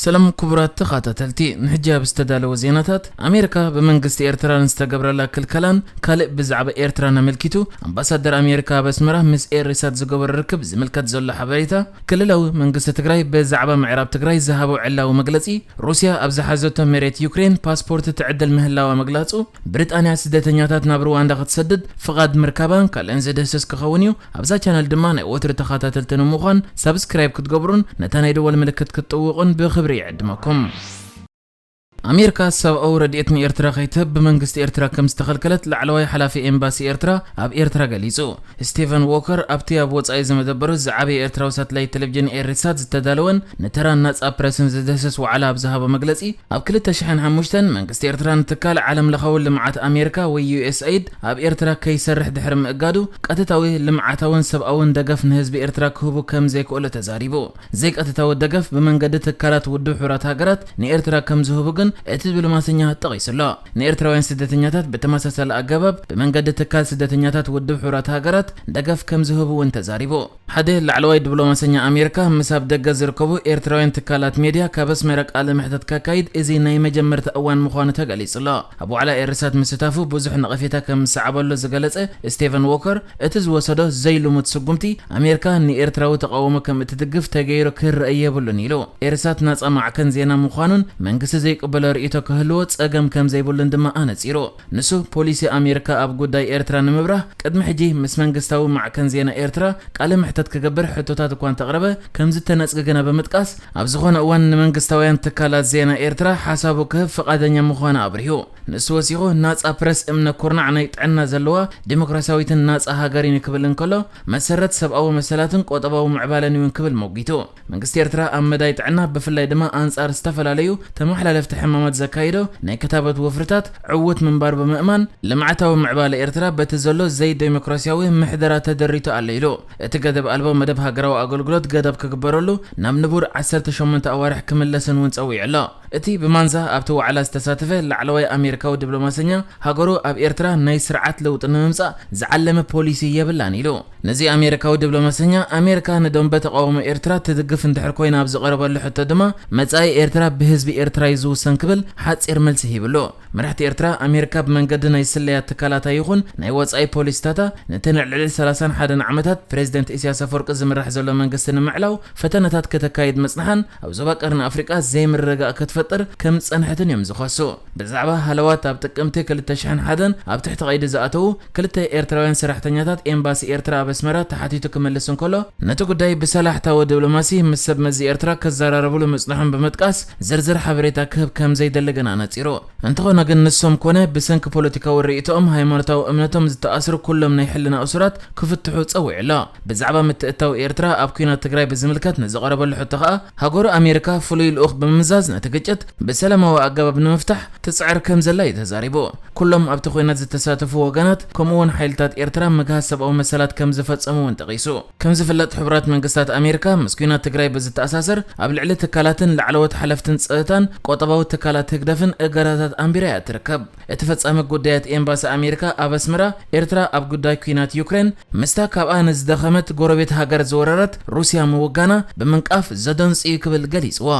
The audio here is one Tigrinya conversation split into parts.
ሰላም ክቡራት ተኸታተልቲ፣ ንሕጂ ኣብ ዝተዳለወ ዜናታት፣ ኣሜሪካ ብመንግስቲ ኤርትራ ንዝተገብረላ ክልከላን ካልእ ብዛዕባ ኤርትራን ኣመልኪቱ፣ ኣምባሳደር ኣሜሪካ ኣብ ኣስመራ ምስ ኤሪሳት ዝገበሮ ርክብ ዝምልከት ዘሎ ሓበሬታ፣ ክልላዊ መንግስቲ ትግራይ ብዛዕባ ምዕራብ ትግራይ ዝሃቦ ዕላዊ መግለጺ፣ ሩስያ ኣብ ዝሓዘቶ መሬት ዩክሬን ፓስፖርት ትዕድል ምህላዋ ምግላጹ፣ ብሪጣንያ ስደተኛታት ናብ ሩዋንዳ ክትሰድድ ፍቓድ ምርካባን ካልእን ዝድህስስ ክኸውን እዩ። ኣብዛ ቻነል ድማ ናይ ወትሩ ተኸታተልቲ ንምዃን ሳብስክራይብ ክትገብሩን ነታ ናይ ደወል ምልክት ክትጥውቑን ብኽብሪ ይዕድመኩም። ኣሜሪካ ሰብኣዊ ረድኤት ንኤርትራ ከይትህብ ብመንግስቲ ኤርትራ ከም ዝተኸልከለት ላዕለዋይ ሓላፊ ኤምባሲ ኤርትራ ኣብ ኤርትራ ገሊጹ። ስቲቨን ዎከር ኣብቲ ኣብ ወጻኢ ዝመደበሩ ዝዓበየ ኤርትራዊ ሳትላይት ቴሌቪዥን ኤሪሳት ዝተዳለወን ንተራን ናጻ ፕረስን ዝድህስስ ዋዕላ ኣብ ዝሃቦ መግለጺ፣ ኣብ ክልተ ሽሕን ሓሙሽተን መንግስቲ ኤርትራ ንትካል ዓለም ለኻዊ ልምዓት ኣሜሪካ ወይ ዩ ኤስ ኤይድ ኣብ ኤርትራ ከይሰርሕ ድሕሪ ምእጋዱ፣ ቀጥታዊ ልምዓታውን ሰብኣውን ደገፍ ንህዝቢ ኤርትራ ክህቡ ከም ዘይክእሉ ተዛሪቡ። ዘይቀጥታዊ ደገፍ ብመንገዲ ትካላት ውድብ ሕቡራት ሃገራት ንኤርትራ ከም ዝህቡ ግን እቲ ዲፕሎማሰኛ ጠቒሱ ኣሎ። ንኤርትራውያን ስደተኛታት ብተመሳሳሊ ኣገባብ ብመንገዲ ትካል ስደተኛታት ውድብ ሕቡራት ሃገራት ደገፍ ከም ዝህቡ እውን ተዛሪቡ። ሓደ ላዕለዋይ ዲፕሎማሰኛ ኣሜሪካ ምስ ኣብ ደገ ዝርከቡ ኤርትራውያን ትካላት ሜድያ ካብ ኣስመራ ቃለ መሕተት ከካይድ እዚ ናይ መጀመርታ እዋን ምዃኑ ተገሊጹ ኣሎ። ኣብ ዋዕላ ኤሪሳት ምስታፉ ብዙሕ ነቐፌታ ከም ዝሰዓበሉ ዝገለጸ ስቴቨን ዎከር፣ እቲ ዝወሰዶ ዘይልሙድ ስጉምቲ ኣሜሪካ ንኤርትራዊ ተቓውሞ ከም እትድግፍ ተገይሩ ክረአ የብሉን ኢሉ። ኤሪሳት ናጻ ማዕከን ዜና ምዃኑን መንግስቲ ዘይቅበሎ ርእይቶ ክህልዎ ጸገም ከም ዘይብሉን ድማ ኣነጺሩ። ንሱ ፖሊሲ ኣሜሪካ ኣብ ጉዳይ ኤርትራ ንምብራህ ቅድሚ ሕጂ ምስ መንግስታዊ ማዕከን ዜና ኤርትራ ቃለ መሕተት ክገብር ሕቶታት እኳ እንተቕረበ፣ ከም ዝተነጽገ ግና ብምጥቃስ፣ ኣብ ዝኾነ እዋን ንመንግስታውያን ትካላት ዜና ኤርትራ ሓሳቡ ክህብ ፍቓደኛ ምዃኑ ኣብሪሁ። ንሱ ወሲኹ፣ ናጻ ፕረስ እምነ ኩርናዕ ናይ ጥዕና ዘለዋ ዲሞክራሲያዊትን ናጻ ሃገር እዩ ክብል እንከሎ፣ መሰረት ሰብኣዊ መሰላትን ቁጠባዊ ምዕባለን እውን ክብል ሞጊቱ። መንግስቲ ኤርትራ ኣብ መዳይ ጥዕና፣ ብፍላይ ድማ ኣንጻር ዝተፈላለዩ ተመሓላለፍቲ ሕማማት ዘካይዶ ናይ ክታበት ወፍርታት ዕዉት ምንባር ብምእማን፣ ልምዓታዊ ምዕባለ ኤርትራ በቲ ዘሎ ዘይዴሞክራሲያዊ ምሕደራ ተደሪቱ ኣሎ ኢሉ። እቲ ገደብ ኣልቦ መደብ ሃገራዊ ኣገልግሎት ገደብ ክግበረሉ፣ ናብ ንቡር ዓሰርተ ሸሞንተ ኣዋርሕ ክምለስን እውን ጸዊዑ ኣሎ። እቲ ብማንዛ ኣብቲ ዋዕላ ዝተሳተፈ ላዕለዋይ ኣሜሪካዊ ዲፕሎማሰኛ፣ ሃገሩ ኣብ ኤርትራ ናይ ስርዓት ለውጢ ንምምጻእ ዝዓለመ ፖሊሲ የብላን ኢሉ። ነዚ ኣሜሪካዊ ዲፕሎማሰኛ፣ ኣሜሪካ ንደንበ ተቓውሞ ኤርትራ ትድግፍ እንድሕር ኮይና ኣብ ዝቐረበሉ ሕቶ ድማ፣ መጻኢ ኤርትራ ብህዝቢ ኤርትራ እዩ ዝውሰን ክብል ሓጺር መልሲ ሂብሉ። መራሕቲ ኤርትራ፣ ኣሜሪካ ብመንገዲ ናይ ስለያ ትካላታ ይኹን ናይ ወጻኢ ፖሊሲታታ፣ ነተን ልዕሊ ሰላሳን ሓደን ዓመታት ፕሬዚደንት ኢሳያስ ኣፈወርቂ ዝምራሕ ዘሎ መንግስቲ ንምዕላው ፈተነታት ከተካይድ ምጽንሓን፣ ኣብ ዞባ ቀርኒ ኣፍሪቃ ዘይምርግጋእ ክትፈጥር ከም ዝጸንሐትን እዮም ዝኸሱ። ብዛዕባ ሃለዋት ኣብ ጥቅምቲ ክልተ ሽሕን ሓደን ኣብ ትሕቲ ቀይዲ ዝኣተዉ ክልተ ኤርትራውያን ሰራሕተኛታት ኤምባሲ ኤርትራ ኣብ ኣስመራ ተሓቲቱ ክመልስ እንከሎ፣ ነቲ ጉዳይ ብሰላሕታዊ ዲፕሎማሲ ምስ ሰብ መዚ ኤርትራ ክዘራረብሉ ምጽንሖም ብምጥቃስ፣ ዝርዝር ሓበሬታ ክህብ ከም ዘይደሊ ግን ኣነጺሩ። እንተኾነ ግን፣ ንሶም ኮነ ብሰንኪ ፖለቲካዊ ርእይቶኦም፣ ሃይማኖታዊ እምነቶም ዝተኣስሩ ኩሎም ናይ ሕልና እሱራት ክፍትሑ ጸዊዑ ኣሎ። ብዛዕባ ምትእትታው ኤርትራ ኣብ ኲናት ትግራይ ብዝምልከት ንዝቐረበሉ ሕቶ ከኣ፣ ሃገሩ ኣሜሪካ ፍሉይ ልኡኽ ብምምዛዝ ነቲ ግጭት ብሰላማዊ ኣገባብ ንምፍታሕ ትጽዕር ከም ዘላ እዩ ተዛሪቡ። ኩሎም ኣብቲ ኲናት ዝተሳተፉ ወገናት፣ ከምኡ እውን ሓይልታት ኤርትራ ምግሃስ ሰብኣዊ መሰላት ከም ዝፈጸሙ እውን ጠቒሱ። ከም ዝፍለጥ፣ ሕቡራት መንግስታት ኣሜሪካ ምስ ኲናት ትግራይ ብዝተኣሳሰር ኣብ ልዕሊ ትካላትን ላዕለዎት ሓለፍትን ጸጥታን ቁጠባዊ ትካላት ህግደፍን እገዳታት ኣንቢራ እያ ትርከብ። እቲ ፈጻሚ ጉዳያት ኤምባሲ ኣሜሪካ ኣብ ኣስመራ፣ ኤርትራ ኣብ ጉዳይ ኲናት ዩክሬን ምስታ ካብኣ ንዝደኸመት ጎረቤት ሃገር ዝወረረት ሩስያ ምውጋና ብምንቃፍ ዘደንጽ እዩ ክብል ገሊጽዎ።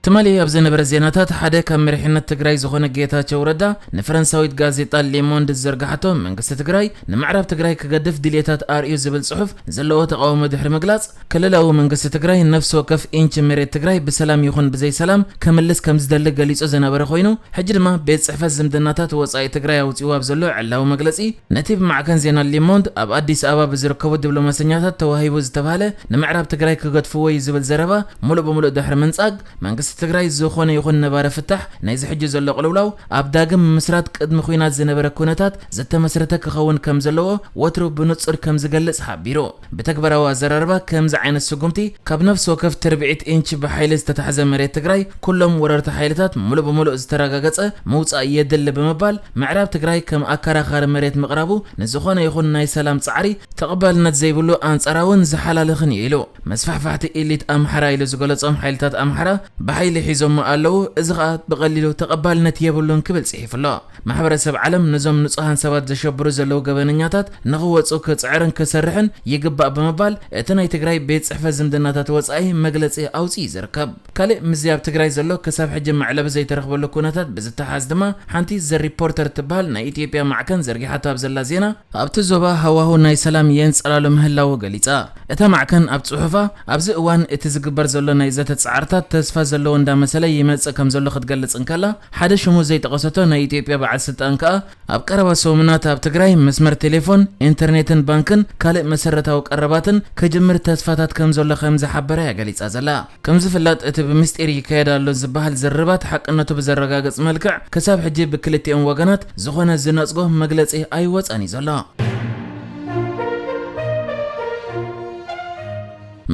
ትማሊ ኣብ ዝነበረ ዜናታት፣ ሓደ ካብ መሪሕነት ትግራይ ዝኾነ ጌታቸው ረዳ ንፈረንሳዊት ጋዜጣ ሌሞንድ ዝዘርግሓቶ፣ መንግስቲ ትግራይ ንምዕራብ ትግራይ ክገድፍ ድልየታት ኣርእዩ ዝብል ጽሑፍ ዘለዎ ተቃውሞ ድሕሪ ምግላጽ፣ ክልላዊ መንግስቲ ትግራይ ነፍሲ ወከፍ ኢንች መሬት ትግራይ ብሰላም ይኹን ብዘይ ሰላም ክምልስ ከም ዝደሊ ገሊጹ ዝነበረ ኮይኑ፣ ሕጂ ድማ ቤት ጽሕፈት ዝምድናታት ወጻኢ ትግራይ ኣውጺኡ ኣብ ዘሎ ዕላዊ መግለጺ፣ ነቲ ብማዕከን ዜና ሊሞንድ ኣብ ኣዲስ ኣበባ ብዝርከቡ ዲፕሎማሰኛታት ተዋሂቡ ዝተባህለ ንምዕራብ ትግራይ ክገድፍዎ እዩ ዝብል ዘረባ ሙሉእ ብሙሉእ ድሕሪ ምንጻግ፣ መንግስቲ ትግራይ ዝኾነ ይኹን ነባሪ ፍታሕ ናይዚ ሕጂ ዘሎ ቅልውላው ኣብ ዳግም ምምስራት ቅድሚ ኲናት ዝነበረ ኩነታት ዝተመስረተ ክኸውን ከም ዘለዎ ወትሩ ብንጹር ከም ዝገልጽ ሓቢሩ። ብተግባራዊ ኣዘራርባ ከምዚ ዓይነት ስጉምቲ ካብ ነፍሲ ወከፍ ትርብዒት ኢንች ብሓይሊ ዝተታሕዘ መሬት ትግራይ ኩሎም ወረርቲ ሓይልታት ሙሉእ ብሙሉእ ዝተረጋገጸ ምውጻእ የድሊ ብምባል ምዕራብ ትግራይ ከም ኣከራኻሪ መሬት ምቕራቡ ንዝኾነ ይኹን ናይ ሰላም ጻዕሪ ተቐባልነት ዘይብሉ ኣንጻራውን ዝሓላልኽን እዩ ኢሉ። መስፋሕፋሕቲ ኢሊት ኣምሓራ ኢሉ ዝገለጾም ሓይልታት ኣምሓራ ብሓይሊ ኢሉ ሒዞሞ ኣለዉ። እዚ ኸኣ ብቐሊሉ ተቐባልነት የብሉን ክብል ጽሒፉ ኣሎ። ማሕበረሰብ ዓለም ነዞም ንጹሃን ሰባት ዘሸብሩ ዘለዉ ገበነኛታት ንኽወጹ ክጽዕርን ክሰርሕን ይግባእ ብምባል እቲ ናይ ትግራይ ቤት ጽሕፈት ዝምድናታት ወጻኢ መግለጺ ኣውጺኡ ዝርከብ። ካልእ ምስዚ ኣብ ትግራይ ዘሎ ክሳብ ሕጂ መዕለቢ ዘይተረኽበሉ ኩነታት ብዝተሓዝ ድማ ሓንቲ ዘ ሪፖርተር ትበሃል ናይ ኢትዮጵያ ማዕከን ዘርጊሓቶ ኣብ ዘላ ዜና ኣብቲ ዞባ ሃዋሁ ናይ ሰላም የንጸላሉ ምህላዉ ገሊጻ። እታ ማዕከን ኣብ ጽሑፋ፣ ኣብዚ እዋን እቲ ዝግበር ዘሎ ናይ ዘተ ጻዕርታት ተስፋ ዘለዎ እንዳመሰለ ይመጽእ ከም ዘሎ ክትገልጽ እንከላ፣ ሓደ ሽሙ ዘይጠቐሰቶ ናይ ኢትዮጵያ በዓል ስልጣን ከኣ ኣብ ቀረባ ሰሙናት ኣብ ትግራይ መስመር ቴሌፎን፣ ኢንተርኔትን ባንክን ካልእ መሰረታዊ ቀረባትን ክጅምር ተስፋታት ከም ዘሎ ከም ዝሓበረ እያ ገሊጻ ዘላ። ከም ዝፍለጥ እቲ ብምስጢር ይካየድ ኣሎ ዝበሃል ዝርርባት ሓቅነቱ ብዘረጋግጽ መልክዕ ክሳብ ሕጂ ብክልቲኦም ወገናት ዝኾነ ዝነጽጎ መግለጺ ኣይወጸን እዩ ዘሎ።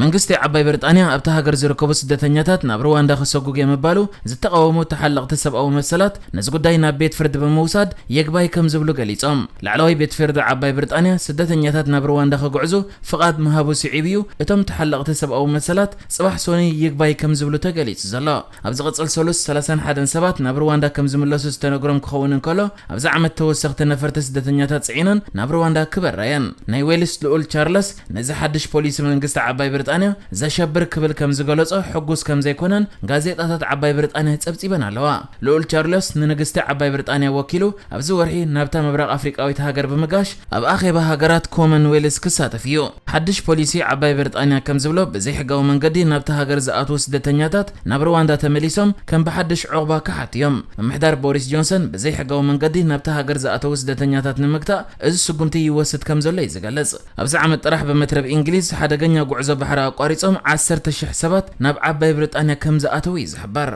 መንግስቲ ዓባይ ብሪጣንያ ኣብታ ሃገር ዝርከቡ ስደተኛታት ናብ ሩዋንዳ ክሰጉግ እየ ምባሉ ዝተቃወሙ ተሓለቕቲ ሰብኣዊ መሰላት ነዚ ጉዳይ ናብ ቤት ፍርዲ ብምውሳድ የግባይ ከም ዝብሉ ገሊጾም። ላዕለዋይ ቤት ፍርዲ ዓባይ ብሪጣንያ ስደተኛታት ናብ ሩዋንዳ ክጉዕዙ ፍቓድ ምሃቡ ስዒቡ እዩ እቶም ተሓለቕቲ ሰብኣዊ መሰላት ጽባሕ ሶኒ ይግባይ ከም ዝብሉ ተገሊጹ ዘሎ። ኣብ ዝቕጽል ሰሉስ ሰላሳን ሓደን ሰባት ናብ ሩዋንዳ ከም ዝምለሱ ዝተነግሮም ክኸውን እንከሎ፣ ኣብዚ ዓመት ተወሰኽቲ ነፈርቲ ስደተኛታት ጽዒነን ናብ ሩዋንዳ ክበራ እየን። ናይ ዌልስ ልኡል ቻርለስ ነዚ ሓድሽ ፖሊሲ መንግስቲ ዓባይ ብሪጣንያ ዘሸብር ክብል ከም ዝገለጾ ሕጉስ ከም ዘይኮነን ጋዜጣታት ዓባይ ብሪጣንያ ጸብጺበን ኣለዋ። ልኡል ቻርለስ ንንግስቲ ዓባይ ብሪጣንያ ወኪሉ ኣብዚ ወርሒ ናብታ ምብራቕ ኣፍሪቃዊት ሃገር ብምጋሽ ኣብ ኣኼባ ሃገራት ኮመንዌልስ ክሳተፍ እዩ። ሓድሽ ፖሊሲ ዓባይ ብሪጣንያ ከም ዝብሎ ብዘይሕጋዊ መንገዲ ናብታ ሃገር ዝኣትዉ ስደተኛታት ናብ ሩዋንዳ ተመሊሶም ከም ብሓድሽ ዑቕባ ክሓቱ እዮም። ምምሕዳር ቦሪስ ጆንሰን ብዘይሕጋዊ መንገዲ ናብታ ሃገር ዝኣተዉ ስደተኛታት ንምግታእ እዚ ስጉምቲ ይወስድ ከም ዘሎ እዩ ዝገልጽ። ኣብዚ ዓመት ጥራሕ ብመትረብ እንግሊዝ ሓደገኛ ጉዕዞ ባሕሪ ኣቋሪጾም ዓሰርተ ሽሕ ሰባት ናብ ዓባይ ብሪጣንያ ከም ዝኣተዉ እዩ ዝሕበር።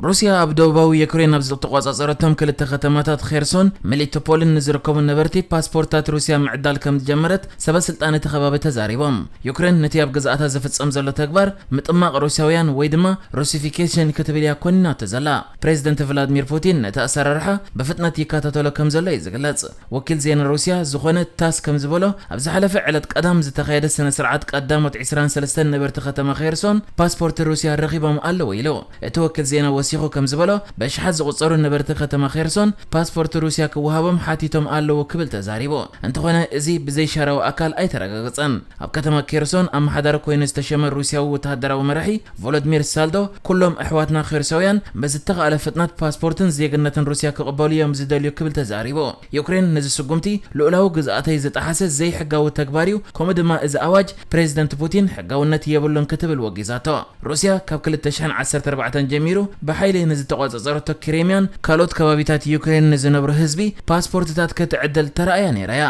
ሩስያ ኣብ ደቡባዊ ዩክሬን ኣብ ዝተቆጻጸረቶም ክልተ ከተማታት ኼርሶን፣ መሊቶፖልን ንዝርከቡ ነበርቲ ፓስፖርታት ሩስያ ምዕዳል ከም ዝጀመረት ሰበ ስልጣን እቲ ከባቢ ተዛሪቦም። ዩክሬን ነቲ ኣብ ግዝኣታ ዝፍጸም ዘሎ ተግባር ምጥማቕ ሩስያውያን ወይ ድማ ሩሲፊኬሽን ክትብል እያ ኮኒናቶ ዘላ። ፕሬዚደንት ቭላድሚር ፑቲን ነቲ ኣሰራርሓ ብፍጥነት ይከታተሎ ከም ዘሎ እዩ ዝግለጽ። ወኪል ዜና ሩስያ ዝኾነ ታስ ከም ዝበሎ፣ ኣብ ዝሓለፈ ዕለት ቀዳም ዝተኻየደ ስነ ስርዓት ቀዳሞት ዕስራን ሰለስተን ነበርቲ ከተማ ኼርሶን ፓስፖርት ሩስያ ረኺቦም ኣለዉ ኢሉ። እቲ ወኪል ዜና ወሲኹ ከም ዝበሎ፣ በሽሓት ዝቑጸሩ ነበርቲ ከተማ ኼርሶን ፓስፖርት ሩስያ ክወሃቦም ሓቲቶም ኣለዉ ክብል ተዛሪቡ። እንተኾነ፣ እዚ ብዘይሻራዊ ኣካል ኣይተረጋገጸን። ኣብ ከተማ ኬርሶን ኣመሓዳሪ ኮይኑ ዝተሸመ ሩስያዊ ወተሃደራዊ መራሒ ቮሎድሚር ሳልዶ፣ ኩሎም ኣሕዋትና ኬርሶውያን ብዝተኻእለ ፍጥነት ፓስፖርትን ዜግነትን ሩስያ ክቕበሉ እዮም ዝደልዩ ክብል ተዛሪቡ። ዩክሬን ነዚ ስጉምቲ ልኡላዊ ግዝኣተይ ዝጠሓሰ ዘይሕጋዊ ተግባር እዩ፣ ከምኡ ድማ እዚ ኣዋጅ ፕሬዚደንት ፑቲን ሕጋውነት የብሉን ክትብል ወጊዛቶ። ሩስያ ካብ ክልተ ሽሕን ዓሰርተ ኣርባዕተን ጀሚሩ ብሓይሊ ንዝተቖጻጸረቶ ክሬምያን ካልኦት ከባቢታት ዩክሬን ንዝነብሩ ህዝቢ ፓስፖርትታት ክትዕድል ተራእያ ነይራ እያ።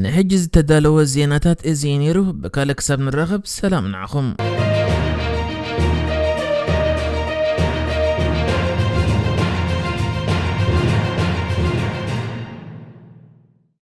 ንሕጂ ዝተዳለወ ዜናታት እዚ እዩ ነይሩ። ብካልእ ክሳብ ንራኸብ ሰላም ንዓኹም።